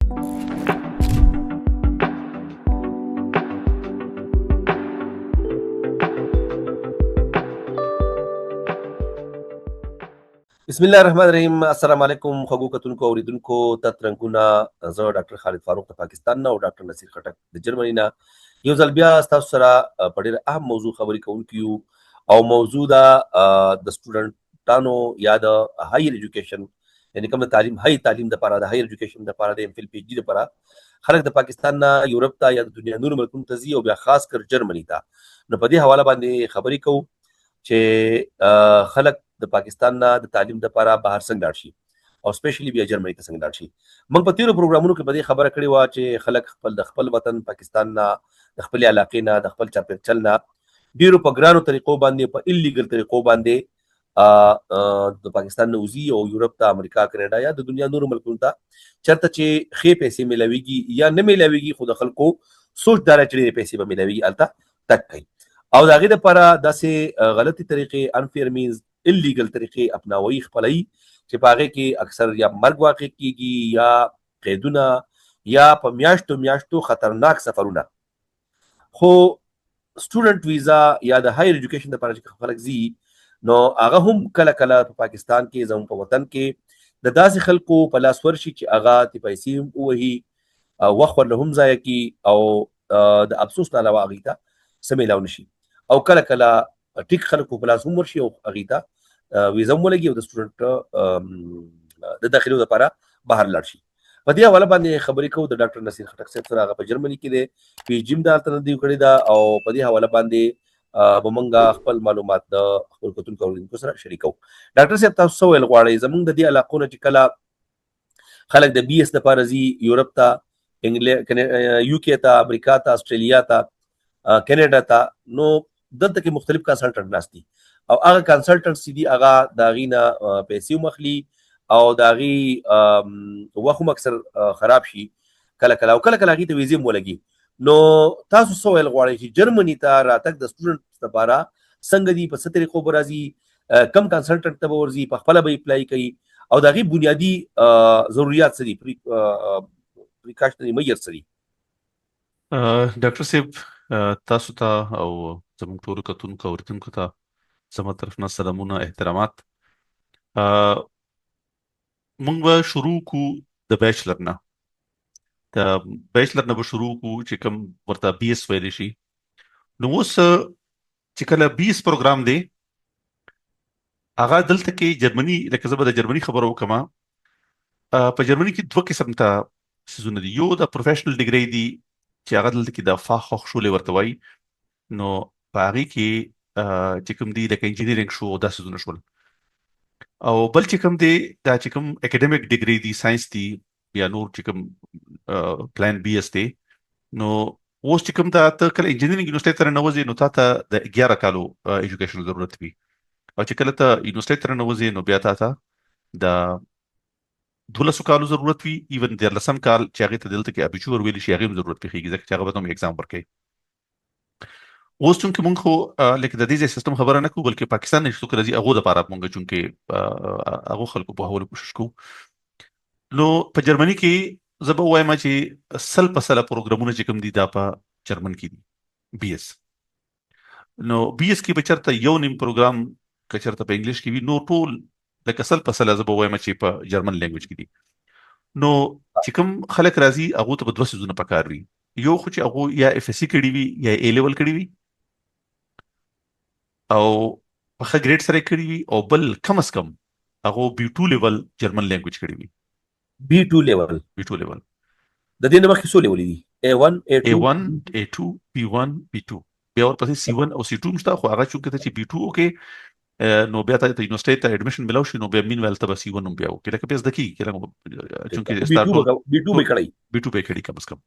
بسم الله الرحمن الرحیم. السلام علیکم خوږو کتونکو، اوریدونکو ته ترنګونه. زه ډاکټر خالد فاروق د پاکستان نه او ډاکټر نصیر خټک د جرمني نه یو ځل بیا تاسو سره په ډیره اهم موضوع خبرې کوونکي یو، او موضوع دا د سټوډنټانو یا د هایر ایجوکیشن، یعنی کوم د تعلیم، های تعلیم د پاره، د هایر ایجوکیشن د پاره، د ایم فل، پی ایچ ډي د پاره خلک د پاکستان نه یورپ ته یا د دنیا نورو ملکونو ته ځي او بیا خاص کر جرمني ته. نو په دې حواله باندې خبرې کوو چې خلک د پاکستان نه د تعلیم لپاره بهر څنګه لاړ شي او سپیشلی بیا جرمني ته څنګه لاړ شي. موږ په تیرو پروګرامونو کې په دې خبره کړې وه چې خلک خپل د خپل وطن پاکستان نه، د خپل علاقې نه، د خپل چاپیرچل نه ډیرو په ګرانو طریقو باندې، په ایلیګل طریقو باندې د پاکستان نه وځي او یورپ ته، امریکا، کاناډا یا د دنیا نورو ملکونو ته، چرته چې ښې پیسې میلاویږي یا نه میلاویږي، خو د خلکو سوچ دا چې ډېرې پیسې به میلاویږي، هلته تګ کوي او د هغې دپاره داسې غلطې طریقې، انفیر مینز، ایلیګل طریقې اپناوي، خپلوي چې په هغې کې اکثر یا مرګ واقع کیږي یا قیدونه یا په میاشتو میاشتو خطرناک سفرونه. خو سټوډنټ ویزا یا د هایر ایجوکیشن لپاره چې خلک ځي، نو هغه هم کله کله په پاکستان کې، زموږ په وطن کې د داسې خلکو په لاس ورشي چې هغه تی پیسې هم ووهي، وخت ورله هم ضایع کړي او د افسوس نه علاوه هغوی ته څه میلاو نه شي، او کله کله ټیک خلکو په لاس هم ورشي او هغوی ته ویزه هم ولګي او د سټوډنټ د داخلو لپاره بهر لاړ شي. په دې حواله باندې خبرې کوو د ډاکټر نصیر خټک صاحب سره. هغه په جرمني کې دی، پی ایچ ډي هم دلته نه دی کړې ده، او په دې حواله باندې به مونږ خپل معلومات د خپل کتونکو، اوریدونکو سره شریکو. ډاکټر صاحب، تاسو څه ویل غواړئ؟ زمونږ د دې علاقو نه چې کله خلک د بي اس لپاره ځي یورپ ته، یو کې ته، امریکا ته، استرالیا ته، کینیډا ته، نو دلته کې مختلف کنسلټنټ ناست دي او هغه کنسلټنټ چې دي، هغه د هغې نه پیسې هم اخلي او د هغې وخت هم اکثر خراب شي کله کله، او کله کله هغې ته ویزې هم ولګي. نو تاسو څه ویل غواړئ چې جرمني ته راتګ د سټوډنټ لپاره څنګه دي، په څه طریقو به راځي، کم کنسلټنټ ته به ورځي، په خپله به اپلای کوي، او د هغې بنیادي ضروریات څه دي، پریکاشنري میجر څه دي؟ ډاکټر صاحب، تاسو ته او زموږ ټولو کتونکو او اورېدونکو ته زما طرف نه سلامونه، احترامات. موږ به شروع کو د بیچلر نه، د بیچلر نه به شروع کو چې کوم ورته بي اس ویلی شي. نو اوس چې کله بي اس پروګرام دی، هغه دلته کې جرمني، لکه زه به د جرمني خبره وکم، په جرمني کې دوه قسم ته څیزونه دي. یو د پروفیشنل ډیګري دي چې هغه دلته کې د فاخ هوخشولې ورته وایي. نو په هغې کې چې کوم دی، لکه انجینیرینګ شو، دا څیزونه شول، او بل چې کوم دی، دا چې کوم اکیډمیک ډیګري دي، ساينس دي یا نور چې کوم پلان بي اس دی. نو اوس چې کوم دا ته کله انجینیرینګ یونیورسيټي ته ننوځې، نو تا ته د 11 کالو ایجوکیشن ضرورت وي، او چې کله ته یونیورسيټي ته ننوځې، نو بیا تا ته د 12 کالو ضرورت وي. ایون 13 کال چې هغې ته دلته کې ابیچور ویل شي، هغې هم ضرورت پېښېږي، ځکه چې هغه به هم اګزام ورکوي. اوس چونکې مونږ خو لکه د دې ځای سیستم خبره نه کوو، بلکې پاکستان نه چې څوک راځي، هغو دپاره مونږ چونکې هغو خلکو پوهولو کوشش کوو. نو په جرمني کې زه به ووایم چې 100% پروګرامونه چې کوم دي، دا په جرمن کې دي، بي اس. نو بي اس کې به چېرته یو نیم پروګرام که چېرته په انګلیش کې وي، نور ټول لکه 100% زه به وایم چې په جرمن لینګویج کې دي. نو چې کوم خلک راځي، هغو ته به دوه څیزونه پکار وي. یو خو چې هغو یا اف اس سي کړي وي یا ای لیول کړي وي او په ښه ګریډ سره کړي وي، او بل کم از کم هغو بي 2 لیول جرمن لینګویج کړي وي. بي 2 لیول؟ بي 2 لیول. د دې نه مخکې څو لیولې دي؟ A1، A2؟ A1، A2، B1، B2، بیا ورپسې C1 او C2 هم شته، خو هغه چونکې ته چې B2 وکړې، نو بیا ته یونیورسيټي ته اډمیشن ملاو شي، نو بیا مین ویل ته به C1 هم بیا وکړې، لکه بیا زده کېږي چونکې ستا ټول بي 2 به کړی. بي 2 به کړی کم از کم.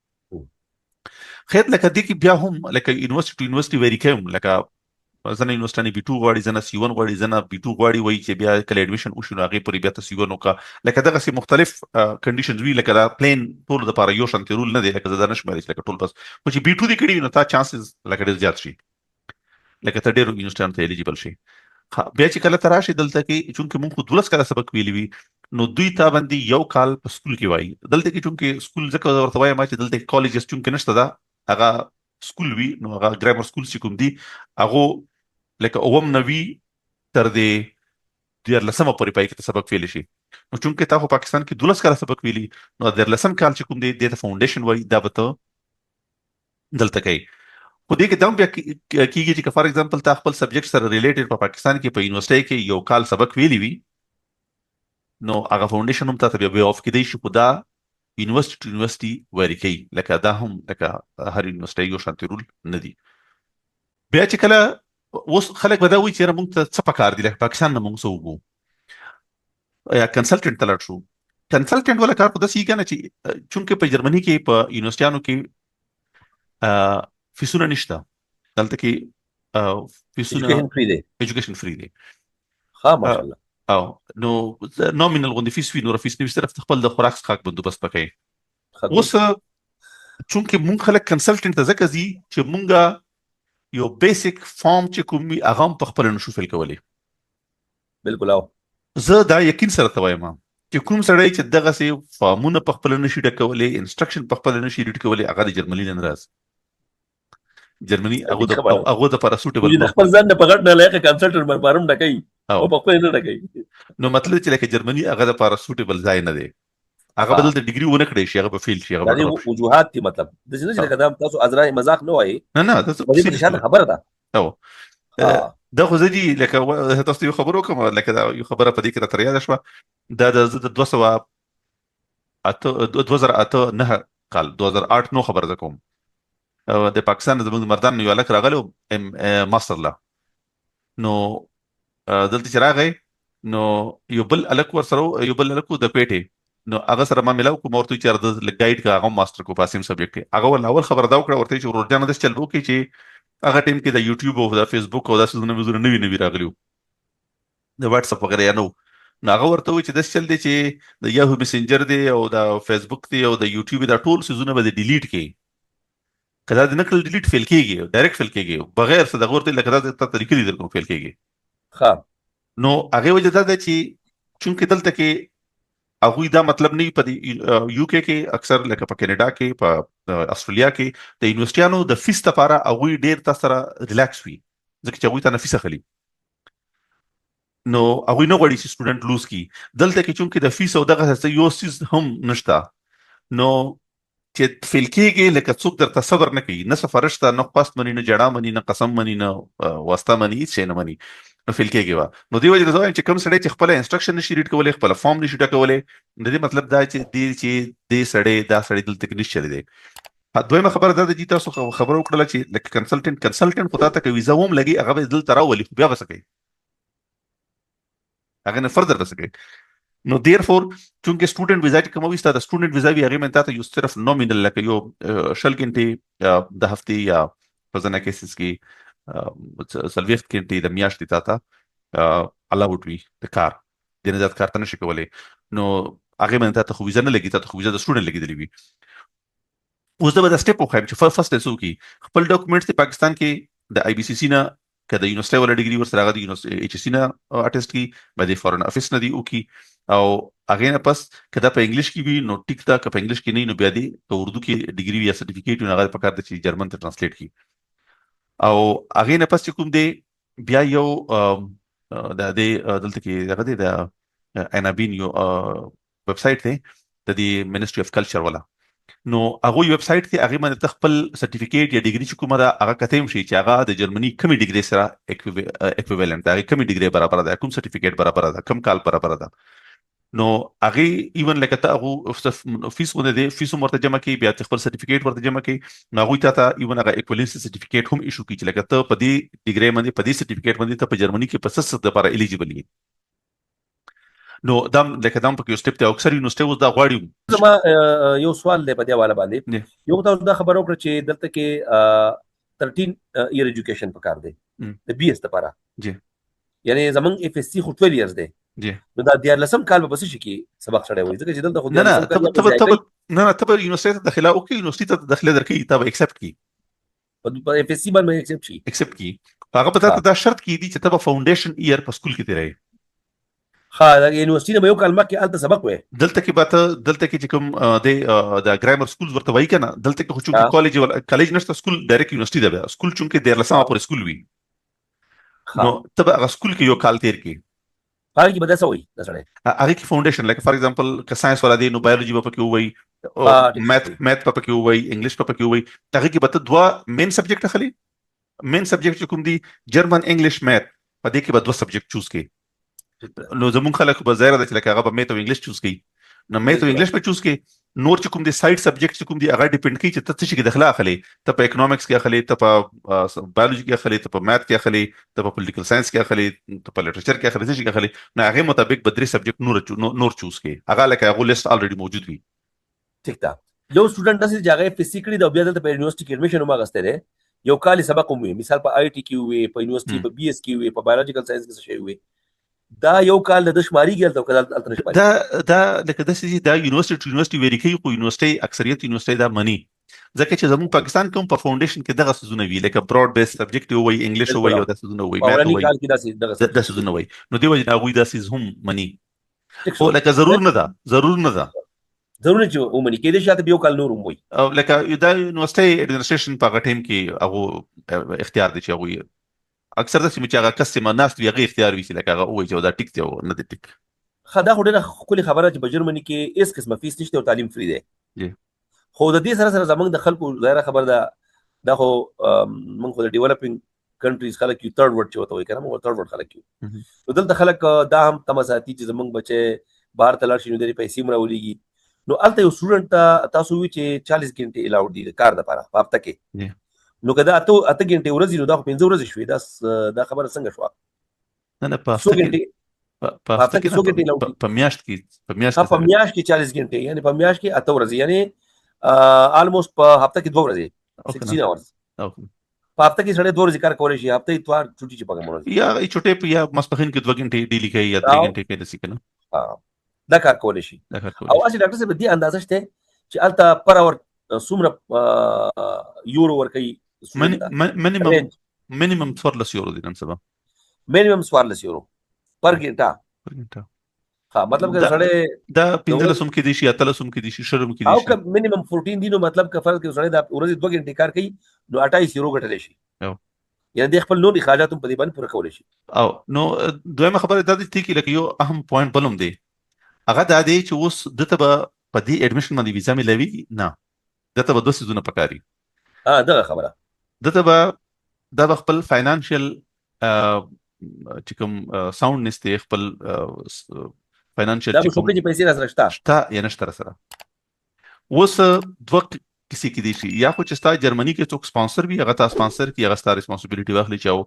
خیر، لکه دې کې بیا هم لکه یونیورسيټي ټو یونیورسيټي ویری کوم، لکه ځنه یونیورسيټي بي 2 غواړي، ځنه سی 1 غواړي، ځنه بي 2 غواړي، وایي چې بیا کله اډمیشن وشي، نو هغې پورې بیا ته سی 1 وکړه. لکه دغسې مختلف کنډیشنز وي. لکه دا پلین ټولو دپاره یو شانتې رول نه دی، لکه زه دا نه شم ویلی چې لکه ټول بس، خو چې بي 2 دې کړي وي، نو تا چانسز لکه ډېر زیات شي، لکه ته ډېرو یونیورسيټانو ته الیجیبل شي. بیا چې کله ته راشې دلته کې، چونکې مونږ خو 12 کاله سبق ویلي وي، نو دوی تا باندې یو کال په سکول کې وایي. دلته کې چونکه سکول ځکه ورته وایم چې دلته کې کالجز چونکه نشته، دا هغه سکول وي، نو هغه ګرامر سکول چې کوم دي هغه لکه اوم نوي تر دې 13مه پورې پای کې ته سبق ویلی شي. نو چونکه تا خو پاکستان کې 12 کاله سبق ویلی، نو 13 کال چې کوم دی دې ته فاونډیشن وایي، دا به ته دلته کوي. خو دې کې دا هم بیا کیږي چې که فار ایگزامپل تا خپل سبجیکټ سره ریلیټډ په پاکستان کې په یونیورسيټي کې یو کال سبق ویلی وي، نو هغه فاونډیشن هم تاته بیا وی اف کېدای شي. خو دا یونیورسيټي ټو یونیورسيټي ویری کوي، لکه دا هم لکه هر یونیورسيټي یو شانتي رول نه دی. بیا چې کله اوس خلک به دا وایي چې یاره موږ ته څه پکار دي، لکه پاکستان نه موږ څه وګو یا کنسلټنټ ته لاړ شو. کنسلټنټ ولا کار خو داسې که نه چې چونکه په جرمني کې په یونیورسيټیانو کې فیسونه نشته، دلته کې فیسونه ایجوکیشن فری دی، ایجوکیشن فری دی. ها ماشاءالله. او نو نومینل غوندې فیس وي، نور فیس نه وي، صرف خپل د خوراک څښاک بندوبست پکې. اوس چونکه مونږ خلک کنسلټنټ ته ځکه ځي چې مونږ یو بیسیک فارم چې کوم وي هغه هم په خپله نشو فل کولی. بالکل. او زه دا یقین سره ته وایم چې کوم سړی چې دغسې فارمونه په خپله نشي ډکولی، انسټرکشن په خپله نشي ریډ کولی، هغه د جرمني نه نه راځي. جرمني هغه د هغه د لپاره سوټیبل د خپل ځان نه په غټ نه لایق کنسلټنټ باندې فارم ډکوي او په خپل نه ډکوي. نو مطلب چې لکه جرمني هغه د لپاره سوټیبل ځای نه دی، هغه به دلته ډیګري ونه کړی شي، هغه به فیل شي، هغه به ډراپ شي. وجوهات دي، مطلب د څه چې لکه دا تاسو ازرا مزاق نه وایي. نه نه، دا څه خبره ده. او دا خو زه دي لکه تاسو یو خبر وکم، لکه دا یو خبره په دې کې راته یاده شوه. دا د 208 2008 نه کال 2008 نو خبره کوم، د پاکستان زموږ مردان یو هلک راغلی ماستر له، نو دلته چې راغی نو یو بل هلک ورسره، یو بل هلک د کوېټې، نو هغه سره ما ملاو کوم، ورته چې د ګایډ کا هغه ماستر کو په سیم سبجیکټ کې. هغه ول اول خبره دا وکړه ورته چې ورور جان داسې چل وکړي چې هغه ټیم کې د یوټیوب او د فیسبوک او داسې څیزونه مزونه نوي نوي راغلي وو، د واتس اپ وغیرہ یا نو، نو هغه ورته وایي چې داسې چل دی چې د یاهو میسنجر دی او د فیسبوک دی او د یوټیوب، دا ټول څیزونه به ډیلیټ کړي. که دا دې نه کړل ډیلیټ، فیل کېږي، ډایرکټ فیل کېږي، بغیر څه دغه ورته لکه دا ته طریقې دي درکوم فیل کېږي. ښه نو هغې وجه دا ده چې چونکې دلته کې هغوی دا مطلب نه په یو کې کې اکثر لکه په کینیډا کې په استرالیا کې د یونیورسيانو د فیس لپاره هغوی ډیر تاسو سره ریلیکس وي، ځکه چې هغوی ته نه فیس اخلي، نو هغوی نه غواړي چې سټوډنټ لوز کی. دلته کې چونکې د فیس او دغه څه یو څیز هم نشته، نو چې فیل کېږي لکه څوک درته صبر نه کوي، نه سفارش ته، نه خواست مني، نه جړا مني، نه قسم مني، نه واسطه مني، هیڅ شی نه مني، نو فیل کېږي وا. نو دی وجه زه وایم چې کوم سړی چې خپل انسټرکشن نشي ریډ کولی، خپل فارم نشي ډکولی، د دې مطلب دا چې دی چې دې سړی دا سړی دلته کې نشي دی. دویمه خبره دا ده چې تاسو خبره وکړله چې لکه کنسلټنټ خو تاته که ویزه هم لګي هغه به دلته راولي، خو بیا به څه کوي؟ هغه نه فردر به څه کوي؟ نو دیرفور چونکه سټوډنټ ویزا چې کومه وي، ستا د سټوډنټ ویزا وي، هغې باندې تاته یو صرف نومینل لکه یو 20 ګنټې د هفتې یا په ځینې کیسز کې 40 ګنټې د میاشتې تاته الاوډ وي د کار، دې نه زیات کار ته نشي کولی. نو هغې باندې تاته خو ویزا نه لګي، تاته خو ویزا د سټوډنټ لګېدلې وي. اوس زه به دا سټیپ وښایم چې فرست یې څه وکړي. خپل ډاکومېنټس د پاکستان کې د آی بي سي سي نه، که د یونیورسټۍ ولا ډیګري ورسره هغه د یونیورسټۍ ایچ سی نه اټیسټ کی، به د فارن افیس نه دی وکي، او هغې نه پس که دا په انګلیش کې وي نو ټیک ده، که په انګلیش کې نه نو بیا دې که اردو کې ډیګري وي یا سرټیفیکیټ وي نو هغه پکار ده چې جرمن ته ټرانسلیټ کړي. او هغې نه پس چې کوم دی بیا یو د دې دلته کې دغه دی د انابین یو ویب سایټ دی د دې منسټري اف کلچر ولا، نو هغه ویب سایټ دی، هغه باندې ته خپل سرټیفیکیټ یا ډیګري چې کومه ده هغه کته هم شي چې هغه د جرمني کومې ډیګري سره اکویوالنت ده، هغه کومې ډیګري برابر ده، کوم سرټیفیکیټ برابر ده، کوم کال برابر ده. نو هغه ایون لکه ته هغه فیس غوندې دی، فیس هم ورته جمع کړي، بیا ته خپل سرټیفیکیټ ورته جمع کړي، نو هغوی ته ته ایون هغه اکویلنسي سرټیفیکیټ هم ایشو کړي چې لکه ته په دې ډیګري باندې په دې سرټیفیکیټ باندې ته په جرمني کې په څه څه لپاره الیجیبل یې. نو دا لکه دا په کې یو سټیپ دی، او اکثر یونیورسټي اوس دا غواړي. زما یو سوال دی په دې حواله باندې. یو تاسو دا خبره وکړه چې دلته کې 13 ایئر ایجوکیشن پکار دی د بي اس لپاره. جی. یعنی زمونږ اف اس سی خو 12 ایئرز دی. جی. نو دا 13 کال به پس شي کې سبق سړی وایي، ځکه چې دلته خو نه نه ته ته ته نه نه ته به یونیورسټي ته داخله وکړي، یونیورسټي ته داخله درکې، ته به اکسپټ کی، په اف اس سی باندې اکسپټ شي، اکسپټ کی. هغه په تاته دا شرط کې دي چې ته به فاونډیشن ایئر په سکول کې تیرې. ښه، د یونیورسټي نه به یو کال مخکې هلته سبق وې. دلته کې به ته، دلته کې چې کوم دی، د ګرامر سکولز ورته وایي که نه، دلته کې خو چونکې کالج کالج نشته، سکول ډایرکټ یونیورسټي ده. بیا سکول چونکې 13مه پورې سکول وي، نو ته به هغه سکول کې یو کال تیر کړې. هغه کې به دا څه وایي دا سړی؟ هغه کې فاونډیشن، لکه فار ایگزامپل که ساينس والا دی نو بایولوژي به پکې ووایي، میت به پکې ووایي، انګلیش به پکې ووایي. هغه کې به ته دوه مین سبجیکټ اخلي. مین سبجیکټ چې کوم دي، جرمن، انګلیش، میت، په دې کې به دوه سبجیکټ چوز کړي. نو زمونږ خلک به ظاهر ده چې لکه هغه به میت او انګلیش چوز کوي، نو میت او انګلیش به چوز کوي. نور چې کوم دي سایډ سبجیکټ چې کوم دي، هغه ډیپند کوي چې ته څه شي کې داخله اخلي. ته په اکونومکس کې اخلي، ته په بایولوژي کې اخلي، ته په میت کې اخلي، ته په پولیټیکل ساينس کې اخلي، ته په لټریچر کې اخلي، څه شي کې اخلي، نو هغه مطابق به درې سبجیکټ نور چوز کوي. هغه لکه هغه لیست الریډي موجود وي. ټیک ده. یو سټوډنټ داسې چې هغه اف اس سي کړی ده او بیا دلته په یونیورسټي کې اډمیشن هم اخیستی دی، یو کال یې سبق هم وي، مثال په آی ټي کې وي، په یونیورسټي په بي اس کې وي، په بایولوژیکل ساينس کې څه شی وي، دا یو کال د شماريږي هلته که هلته نه شماريږي؟ دا لکه داسې چې دا یونیورسټي ټو یونیورسټي ویری کوي، خو یونیورسټي اکثریت یونیورسټي دا مني، ځکه چې زموږ پاکستان کې هم په فاونډیشن کې دغه څیزونه وي، لکه براډ بیس سبجیکټ وایي، انګلیش وایي او دا څیزونه وایي، میت وایي، کال کې داسې دغه څیزونه وایي، نو دې وجې نه هغوی دا څیز هم مني، خو لکه ضرور نه ده، ضرور نه ده. ضرور چې ومني، کېدای شي هلته یو کال نور هم وایي. او لکه دا یونیورسټي اډمنسټریشن په هغه ټایم کې هغو اختیار دی چې هغوی اکثر داسې چې هغه کس چې ناست وي هغه اختیار وي چې لکه هغه ووایي چې دا ټیک دی او نه دی ټیک. ښه، دا خو ډېره ښکلې خبره چې په جرمني کې هېڅ قسمه فیس نشته او تعلیم فری دی. خو د دې سره سره زمونږ د خلکو ظاهره خبره ده، دا خو موږ خو د ډیولپینګ کنټریز خلک یو، تھرډ ورلډ چې ورته وایي که نه، موږ تھرډ ورلډ خلک یو. نو دلته خلک دا هم تمه ساتي چې زمونږ بچی بهر ته لاړ شي نو ډېرې پیسې هم راولېږي. نو هلته یو سټوډنټ ته تاسو وی چې 40 ګنټې الاوډ دي د کار دپاره په هفته کې، نو که دا اته ګنټې ورځې، نو دا خو 5 ورځې شوې. دا خبره څنګه شوه؟ نه نه، په هفته کې، په هفته کې څو ګنټې؟ په میاشت کې، په میاشت کې، په میاشت کې 40 ګنټې، یعنی په میاشت کې 8 ورځې، یعنی الموست په هفته کې 2 ورځې، 16 اورز. په هفته کې سړی 2 ورځې کار کولی شي، هفته اتوار چټي چې پکې ورځ یا چټي په یا ماسپخین کې 2 ګنټې ډیلی کوي یا 3 ګنټې کوي داسې کنه، دا کار کولی شي. او اسی ډاکټر صاحب دې اندازه شته چې هلته پر اور څومره یورو ورکوي؟ منیمم 14 یورو دي نن سبا. منیمم 14 یورو پر ګنټه؟ پر ګنټه. ها، مطلب که سړی دا 15 هم کې دي شي، 18 هم کې دي شي، 20 هم کې دي شي، او که منیمم 14 دي نو مطلب که فرض کې سړی دا ورځې 2 ګنټې کار کوي نو 28 یورو ګټلی شي، یعنی د خپل نور اخراجات هم په دې باندې پوره کولی شي. او نو دویمه خبره دا ده چې لکه یو اهم پوینټ بل هم دی، هغه دا دی چې اوس دته به په دې اډمیشن باندې ویزا ملوي نه، دته به دوه څیزونه پکاري. ها، دغه خبره. دته به دا به خپل فاینانشل چې کوم ساوندنس دی، خپل فاینانشل دا به څوک چې پیسې را سره شته شته یا نشته سره. اوس دوه کیسې کېدای شي، یا خو چې ستا جرمني کې څوک سپانسر وي، هغه تا سپانسر کړي، هغه ستا ریسپانسیبিলিټي واخلي، چې او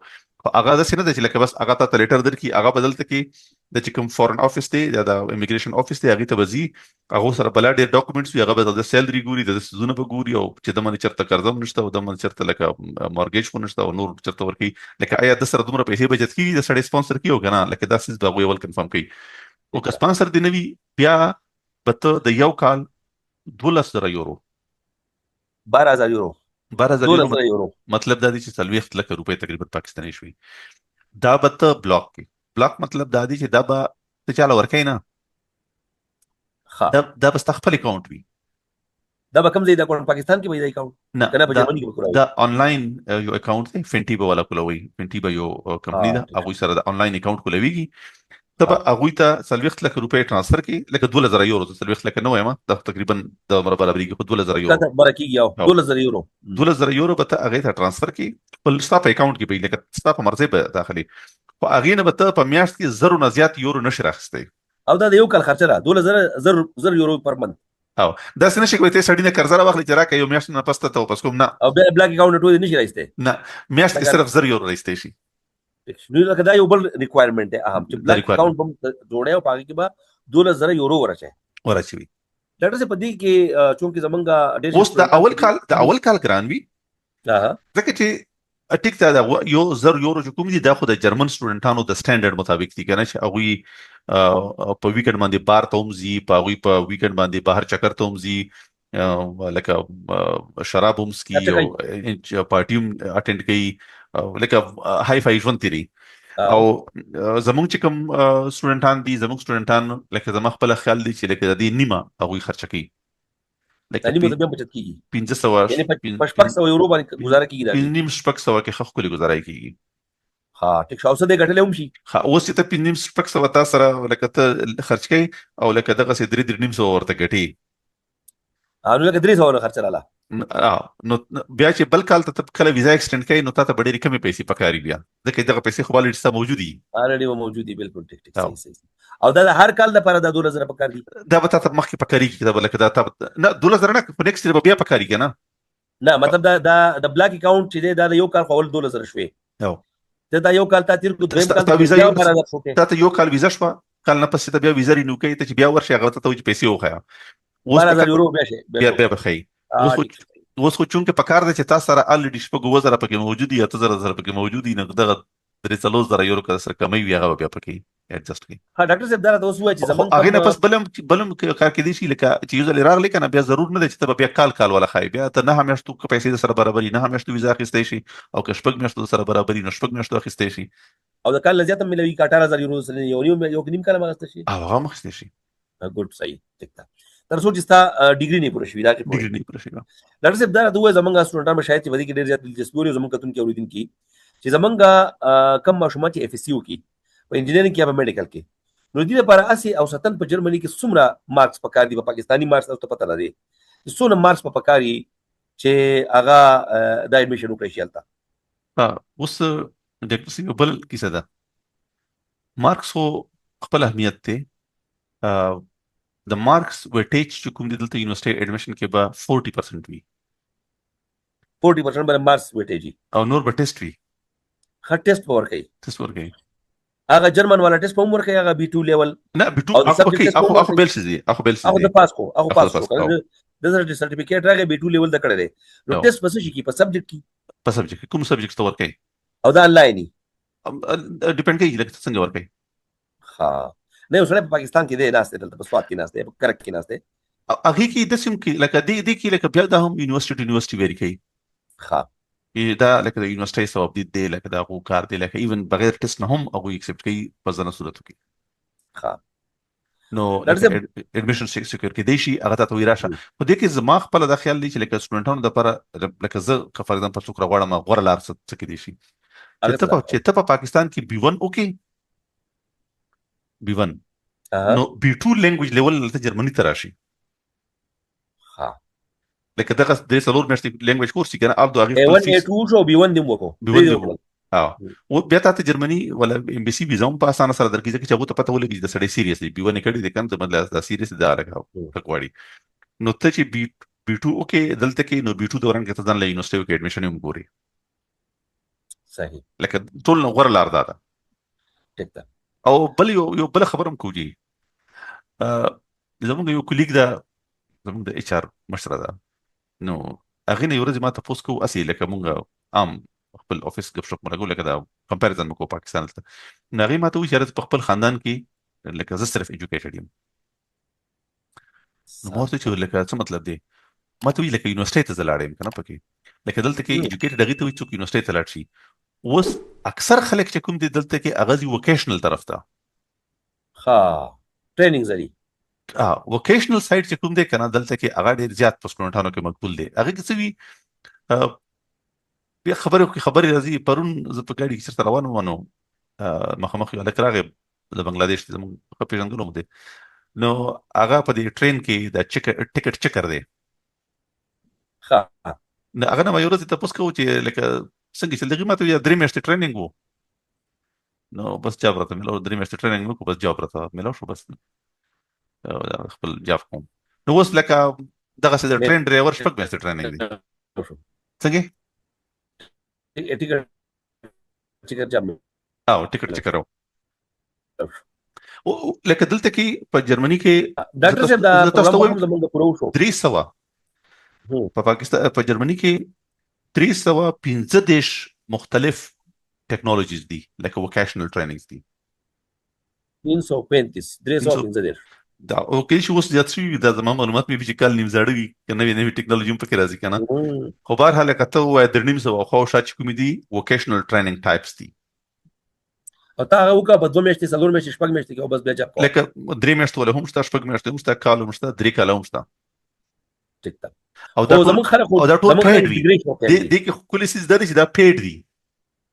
هغه داسې نه ده چې لکه بس هغه تا ته لیټر درکړي. هغه به دلته کې د چې کوم فارن آفس دی یا د امیګریشن آفس دی، هغې ته به ځي، هغو سره بلا ډېر ډاکومنټس وي، هغه به د سیلري ګوري، د څیزونه به ګوري، او چې د باندې چېرته قرضه هم نشته او د باندې چېرته لکه مارګیج خو نشته او نور چېرته ورکوي، لکه آیا د سره دومره پیسې بچت کېږي د سړی سپانسر کړي او که نه، لکه دا څیز به هغوی اول کنفرم کوي. او که سپانسر دې نه وي، بیا به ته د یو کال 12,000 یورو، 12,000 یورو، 12,000 یورو، مطلب دا دی چې 40 لکه روپۍ تقریبا پاکستاني شوي، دا به ته بلاک کې. بلاک مطلب دا دی چې دا به ته چاله ورکوې نه، دا به ستا خپل اکاونټ وي. دا به کوم ځای، دا اکاونټ پاکستان کې به دا اکاونټ؟ نه، کنه په جرمني کې به. دا آنلاین یو اکاونټ دی، فینټیبا والا کولوي، فینټیبا یو کمپنی ده، هغوی سره د آنلاین اکاونټ کولويږي. ته به هغوی ته 40 لکه روپۍ ټرانسفر کړي، لکه 12,000 یورو، زه 40 لکه نه وایم، دا تقریبا د عمر برابرېږي، خو 12,000 یورو بره کېږي. او 12,000 یورو، 12,000 یورو به ته هغې ته ټرانسفر کړي، خپل ستا په اکاونټ کې به، لکه ستا په مرضۍ به داخلي، خو هغې نه به ته په میاشت کې زرو نه زیات یورو نشي راخیستی. او دا د یو کال خرچه ده، 12,000 زر یورو پر منت. او داسې نشي کولی ته سړي نه قرضه راواخلې چې راکړه یو میاشت نه پس ته واپس کوم، نه. او بیا بلاک اکاونټ ټول نشي راایستی؟ نه، میاشت کې صرف 1000 یورو راایستی شي. نو لکه دا یو بل ریکوایرمنټ دی اهم، چې بلاک اکاونټ هم جوړی او په هغې کې به 12,000 یورو ورچوي. ورچوي. ډاکټر صاحب، په دې کې چونکې زمونږ ډېر اوس د اول کال ګران وي، ځکه چې ټیک ده، دا یو زر یورو چې کوم دي، دا خو د جرمن سټوډنټانو د سټانډرډ مطابق دي کنه، چې هغوی په ویکند باندې بار ته هم ځي، په هغوی په ویکند باندې بهر چکر ته هم ځي، لکه شراب هم څکي او پارټي هم اټینډ کوي، لکه های فای ژوند تیری. او زمونږ چې کوم سټوډنټان دي، زمونږ سټوډنټان لکه زما خپل خیال دی چې لکه د دې نیمه هغوی خرچه کوي. لکه نیمه ته بیا بچت کیږي. 500، یعنی په 600 یورو باندې گزاره کیږي. دا 550 کې ښه ښکلې گزاره کیږي. ها، ټیک شو، څه دې ګټلې هم شي. ها، اوس چې ته 550 تا سره لکه ته خرچ کوي او لکه دغسې درې درې نیم سوه ورته ګټې. نو لکه 300 نه خرچه راله. نو بیا چې بل کال ته ته کله ویزا ایکسټینډ کوي، نو تا ته به ډېرې کمې پیسې پکاري بیا، ځکه دغه پیسې خو الریډي ستا موجودې دي. الریډي به موجود دي، بالکل ټیک ټیک، صحیح صحیح. او دا د هر کال لپاره دا 12,000 پکار دي؟ دا به تا ته مخکې پکارېږي، دا به لکه دا تا نه 12,000 نه، خو نیکسټ به بیا پکارېږي که نه؟ نه، مطلب دا د بلاک اکاونټ چې دی، دا د یو کال خو اول 12,000 شوې. ته دا یو کال تا تیر کړو، دویم کال تا ویزا تا ته یو کال ویزا شوه، کال نه پس ته بیا ویزا رینیو کوي، ته چې بیا ورشې هغه ته ته چې پیسې وښیه. اوس 12,000 یورو بیا شي. بیا به ښیي. اوس خو چونکه پکار ده چې تا سره الریډي شپږ اووه زره پکې موجود دي، 8000 سره پکې موجود دي، نو دغه درې څلور زره یورو که سره کموي وي، هغه به بیا پکې ایډجسټ کړي. ها ډاکټر صاحب، دا راته اوس ووایه چې زمونږ هغې نه پس بل هم کار کېدای شي، لکه چې یو ځل راغلی که نه، بیا ضرور نه دی چې ته به بیا کال کال والا ښایې. بیا ته 9 میاشتو که پیسې در سره برابري، 9 میاشتو ویزا اخیستی شي، او که شپږ میاشتو در سره برابري، نو شپږ میاشتو اخیستی شي. او د کال نه زیات هم ملوي که 18,000 یورو سره یو نیم یو نیم کال هم اخیستی شي؟ او هغه هم اخیستی شي. ګډ، صحیح، ټیک ده. تر څو چې ستا ډیګري نه پوره شي، دا کې ډیګري نه پوره شي. ډاکټر صاحب، دا راته ووایه، زمونږ سټوډنټان به شاید چې په دې کې ډېر زیات دلچسپي ولري، زمونږ کتونکي اورېدونکي، چې زمونږ کم ماشومان چې اف اس سي وکړي په انجینرینګ کې یا په میډیکل کې، نو دې لپاره هسې او ستن په جرمني کې څومره مارکس پکار دي؟ په پاکستاني مارکس تاسو ته پته نه دی چې څونه مارکس په پکار دي چې هغه دا اډمیشن وکړي شي هلته؟ اوس ډاکټر صاحب، یو بل کیسه ده. مارکس خو خپل اهمیت دی. د مارکس ویټیج چې کوم دی، دلته یونیورسيټي اډمیشن کې به 40% وي. 40% به مارکس ویټیج او نور به ټیسټ وي. ښه، ټیسټ به ورکوي؟ ټیسټ ورکوي. هغه جرمن والا ټیسټ به هم ورکوي، هغه بي 2 لیول؟ نه، بي 2 هغه کوي، هغه بل څه دي، هغه بل څه دي. هغه پاس کو، هغه پاس کو، د سره سرټیفیکیټ راغی، بي 2 لیول د کړی دی. نو ټیسټ پس شي کې په سبجیکټ کې؟ په سبجیکټ، کوم سبجیکټ ته ورکوي. او دا انلاین ډیپند کوي لکه څنګه ورکوي. ها، نه، یو سړی په پاکستان کې دی ناست دی، دلته په سوات کې ناست دی، په کرک کې ناست دی. هغې کې داسې هم کې لکه دې دې کې لکه بیا دا هم یونیورسټي ټو یونیورسټي ویری کوي. دا لکه د یونیورسټۍ ثواب دی، لکه دا هغو کار دی، لکه ایون بغیر ټیسټ نه هم هغوی ایکسپټ کوي په ځینو صورتو کې. نو اډمیشن سکیور کېدای شي، هغه ته وی راشه. خو دې کې زما خپل دا خیال دی چې لکه سټوډنټانو دپاره، لکه زه که فار ایگزامپل څوک راغواړم، غوره لار څه کېدای شي چې ته په پاکستان کې بي 1 وکړې، بي 1، نو بي 2 لینګویج لیول ته جرمني ته راشي. لکه دغه درې څلور میاشتې لینګویج کورس چې کنه الته هغه خپل فیس ای 1 2 شو، بي 1 دی وکړو. بي 1 دی وکړو او بیا تاسو جرمني ولا ام بي سي ویزا هم په اسانه سره درکې، ځکه چې هغه ته پته ولګي چې د سړی سیریس دی، بي 1 کړی دی کنه، مطلب دا سیریس دی، دا لکه غواړي. نو ته چې بي 2 اوکې دلته کې، نو بي 2 دوران کې ته ځان له یونیورسيټي کې اډمیشن هم ګوري. لکه ټول نه غوره لار دا ده. ټیک ده. او بل یو بل خبره هم کوي. زمونږ یو کولیګ ده، زمونږ د ایچ آر مشره ده، نو هغې نه یو ورځ ما تپوس کوو، هسې لکه مونږ عام خپل افیس ګپ شپ مو لګو، لکه دا کمپیریزن مو کوو پاکستان دلته. نو هغې ما ته وویل چې یاره، زه په خپل خاندان کې لکه زه صرف ایجوکیټډ یم. نو ما ورته چې لکه څه مطلب دی؟ ما ته وایي لکه یونیورسټۍ ته زه لاړ یم که نه، پکې لکه دلته کې ایجوکیټډ هغې ته وایي څوک یونیورسټۍ ته لاړ شي. اوس اکثر خلک چې کوم دي دلته کې، هغه ځي وکیشنل طرف ته. ښه، ټریننګ ځي. وکیشنل سایډ چې کوم دی کنه دلته کې، هغه ډیر زیات په سټوډنټانو کې مقبول دی. هغه کې څه وي، بیا خبرې کې خبرې راځي. پرون زه په ګاډي کې چېرته روان وم، نو مخامخ یو هلک راغی د بنګلادیش دی، زموږ ښه پېژندګلو مو دی. نو هغه په دې ټرین کې د ټیکټ چکر دی. نو هغه نه ما یو ورځ تپوس کوو چې لکه څنګه چې دغه، ما ته درې میاشتې ټریننګ وو، نو بس جاب راته ملو، درې میاشتې ټریننګ وکړو، بس جاب راته ملو شو، بس خپل جاب کوم. نو اوس لکه دغه څه د ټرین ډرایور شپږ میاشتې ټریننګ دی. څنګه؟ ټیکټ چکر جاب. او ټیکټ چکر لکه دلته کې په جرمني کې ډاکټر صاحب، دا پروګرام زمونږ پوره وشو. 300 په پاکستان، په جرمني کې 335 مختلف ټکنالوژیز دي، لکه وکیشنل ټریننګز دي. 335، 335. دا او کې شو اوس زیات شوي، دا زما معلومات مې چې کال نیم زاړه وي که نوې نوې ټکنالوژي هم پکې راځي که نه. خو بهرحال که ته ووایې 350 خوا او شا چې کومې دي، وکیشنل ټریننګ ټایپس دي. او تا هغه وکړه په 2 میاشتې، 4 میاشتې، 6 میاشتې کې او بس بیا جاب کوه. لکه 3 میاشتې ولا هم شته، 6 میاشتې هم شته، کال هم شته، 3 کاله هم شته. ټیک ده. او دا خو ټول زمونږ خلک او دا ټول زمونږ خلک paid وي. ډیګري شوقیان دې دي. دې کې ښکلې څیز دا دی چې دا paid دي،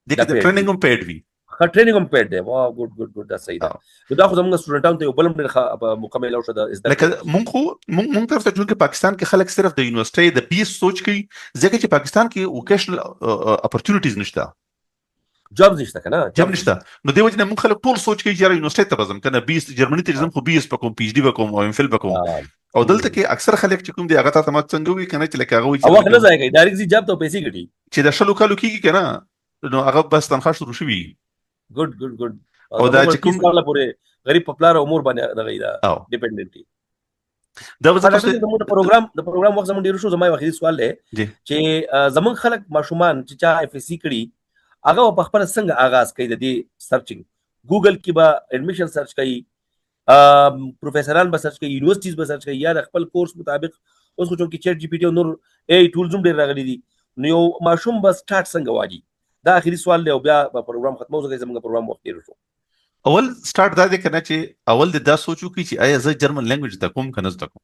دې دا کې د paid دي. ټریننګ هم paid وي. ښه، ټریننګ هم paid دی. واه، ګډ ګډ ګډ، دا صحیح ده. نو دا خو زمونږ سټوډنټانو ته یو بل هم ډېر ښه موقع میلاو شو د زده لکه کړې. مونږ خو مونږ طرف ته چونکه پاکستان کې خلک صرف د یونیورسيټي د بي سوچ کوي، ځکه چې پاکستان کې ووکیشنل اپورتونټیز نشته. جاب نشته کنه. جاب نشته، نو دی وجه نه مونږ خلک ټول سوچ کوي چې یاره یونیورسيټي ته به ځم کنه، بي جرمني ته ځم خو بي اس به کوم، پی ایچ ډي به کوم او ایم فل به کوم. او دلته کې اکثر خلک چې کوم دی هغه ته ما څنګه وی کنه چې لکه هغه وایي او چې وخت نه ضایع کوي، ډایرکټ ځي جاب ته، پیسې ګټي. چې د 20 کالو کېږي کنه نو هغه بس تنخواه شروع شوي. ګډ ګډ ګډ. او دا چې کوم کاله پورې غریب په پلار او مور باندې دغه دا ډیپندنټ دي. دا به تاسو زموږ د پروګرام وخت زموږ ډیر شو. زما یو اخیری سوال دی چې زموږ خلک، ماشومان چې چا اف اس سي کړي، هغه په خپل څنګه آغاز کوي د دې سرچینګ؟ ګوګل کې به اډمیشن سرچ کوي، پروفیسران به سرچ کوي، یونیورسټیز به سرچ کوي، یا د خپل کورس مطابق؟ اوس خو چونکې چیټ جی پی ټي او نور ای ټولز هم ډیر راغلي دي، نو یو ماشوم به سټارټ څنګه والی؟ دا اخیری سوال دی او بیا به پروګرام ختمو، ځکه زموږ پروګرام وخت تیر شو. اول سٹارټ دا دی کنه چې اول دې دا سوچ وکړي چې آیا زه جرمن لینګویج زده کوم که نه زده کوم.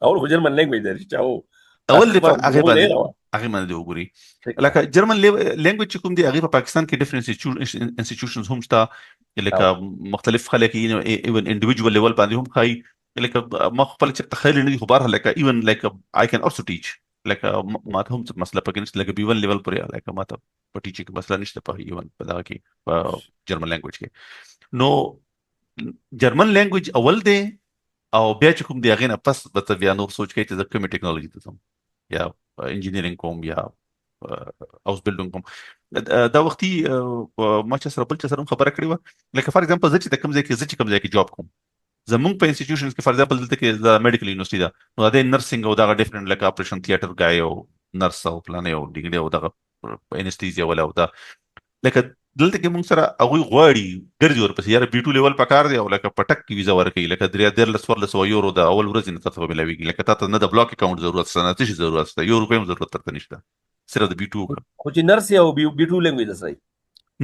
اول خو جرمن لینګویج دی چې او اول دې په هغې باندې وګوري. لکه جرمن لینګویج چې کوم دی هغې په پاکستان کې ډیفرنٹ انسټیټیوشنز هم شته، لکه مختلف خلک ایون انډیویډوال لیول باندې هم ښایي. لکه ما خپل چې تخیل نه دي، خو بهرحال لکه ایون لکه آی کین آلسو ټیچ، لکه ما ته هم څه مسله پکې نشته. لکه بي 1 لیول پورې لکه ما ته په ټیچینګ کې مسله نشته په ایون په دغه کې، په جرمن لینګویج کې. نو جرمن لینګویج اول دی او بیا چې کوم دی هغې نه پس به ته بیا نور سوچ کوې چې زه کومې ټکنالوژي ته ځم، یا انجینیرینګ کوم یا اوس بلډینګ کوم. دا وختي ما چې سره بل چا سره هم خبره کړې وه، لکه فار ایگزامپل زه چې د کوم ځای کې زه چې کوم ځای کې جاب کوم، زمونږ په انسټیټیوشنز کې، فار ایگزامپل دلته کې د میډیکل یونیورسيټي ده، نو د نرسنګ او دغه ډیفرنٹ لکه اپریشن تھیټر ګای او نرس او پلانې او ډینګړې او دغه انستیزیا ولا او دا لکه دلته کې مونږ سره هغوی غواړي ګرځي ورپسې، یاره بي 2 لیول پکار دی او لکه په ټک کې ویزه ورکوي، لکه 1300 1400 یورو د اول ورځې نه تاته به ملاویږي. لکه تاته نه د بلاک اکاونټ ضرورت شته، نه څه شي ضرورت شته، یو روپۍ هم ضرورت درته نشته، صرف د بي 2 وکړه. خو چې نرس او بي 2 لینګویج سره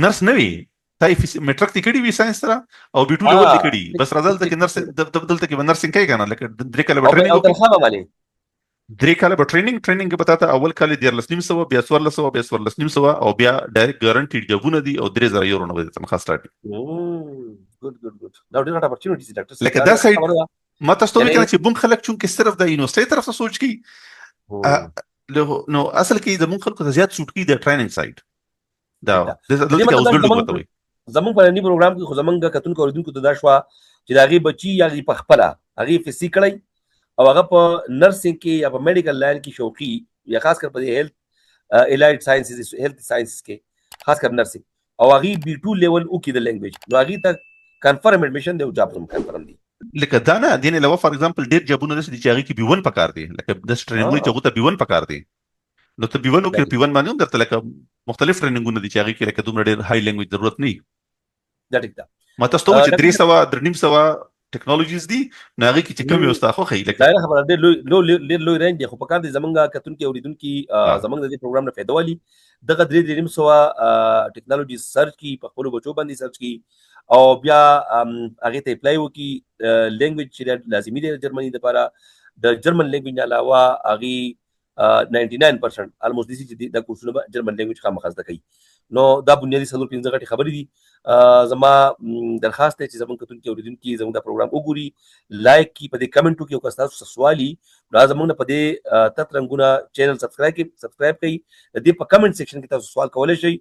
نرس نه وي، تا یې میټرک دې کړی وي ساينس سره او بي 2 لیول دې کړی، بس راځه دلته کې نرس، دلته کې به نرسنګ کوي کنه. لکه 3 کاله به ټریننګ او تنخواه به باندې 3 کاله به ټریننګ به تاته اول کال 1350، بیا 1400، بیا 1450 او بیا ډایرکټ ګارانټیډ جابونه دي او 3000 یورو نه به تنخواه سٹارټ. ګډ ګډ ګډ، دا ډېر غټه اپورتونټي دي ډاکټر. لکه دا سایډ ما تاسو ته ویل چې مونږ خلک چونکه صرف د یونیورسيټي طرف ته سوچ کوي، نو اصل کې زمونږ خلکو ته زیات سوټ کوي د ټریننګ سایډ. دا دلته کې اوس بلډینګ ورته وایي. زمونږ په نني پروګرام کې خو زمونږ کتونکو اوریدونکو ته دا شوه چې د هغې بچي یا هغې په خپله هغې اف سي کړی او هغه په نرسینګ کې یا په میډیکل لاین کې شوقي یا خاص کر په دې هیلث الایډ ساينسز، هیلث ساينسز کې خاص کر نرسینګ، او هغې بي 2 لیول وکړي د لینګویج، نو هغې ته کنفرم اډمیشن دی او جاب هم کنفرم دی. لکه دا نه دین علاوه فار ایگزامپل ډیر جابونه داسې دي چې هغې کې بي 1 پکار دی، لکه داسې ټریننګونه چې هغو ته بي 1 پکار دی، نو ته بي 1 وکړې، بي 1 باندې هم درته لکه مختلف ټریننګونه دي چې هغې کې لکه دومره ډېر های لینګویج ضرورت نه وي. دا ټیک ده. ما تاسو ته وویل چې 300، 350 ټکنالوژیز دي، نو هغې کې چې کوم یو ستا خوښه وي لکه دا خبره ډېر لوی ډېر لوی رینج دی، خو په کار دی زمونږ کتونکي اوریدونکي زمونږ د دې پروګرام نه فایده والي، دغه 300-350 ټکنالوژي سرچ کی، په خپلو بچو باندې سرچ کی او بیا هغې ته اپلای وکړي. لینګویج چې لازمي دی جرمني دپاره، د جرمن لینګویج نه علاوه هغې 99% الموست دي چې دا کورسونه به جرمن لینګویج خامخا زده کوي. نو دا بنیادي څلور پنځه غټې خبرې دي. زما درخواست دی چې زموږ کتونکي اوریدونکي زموږ دا پروګرام وګوري، لایک کی، په دې کمنټ وکړي او که تاسو څه سوالي نو زموږ نه په دې تت رنګونه چینل سبسکرایب کړئ، سبسکرایب کړئ. د دې په کمنټ سیکشن کې تاسو سوال کولی شئ،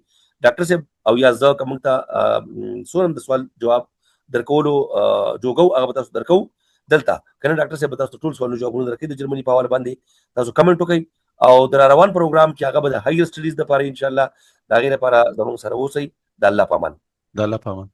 ډاکټر صاحب او یا زه که موږ ته څونه د سوال جواب درکولو جوګو هغه به تاسو درکو دلته کنه. ډاکټر صاحب تاسو ټول سوالونو جوابونه درکړي د جرمني په حواله باندې. تاسو کمنټ وکړئ او د روان پروګرام چې هغه به د هایر سټډیز لپاره ان شاء الله د هغې لپاره زموږ سره اوسئ. د الله په امان. د الله په امان.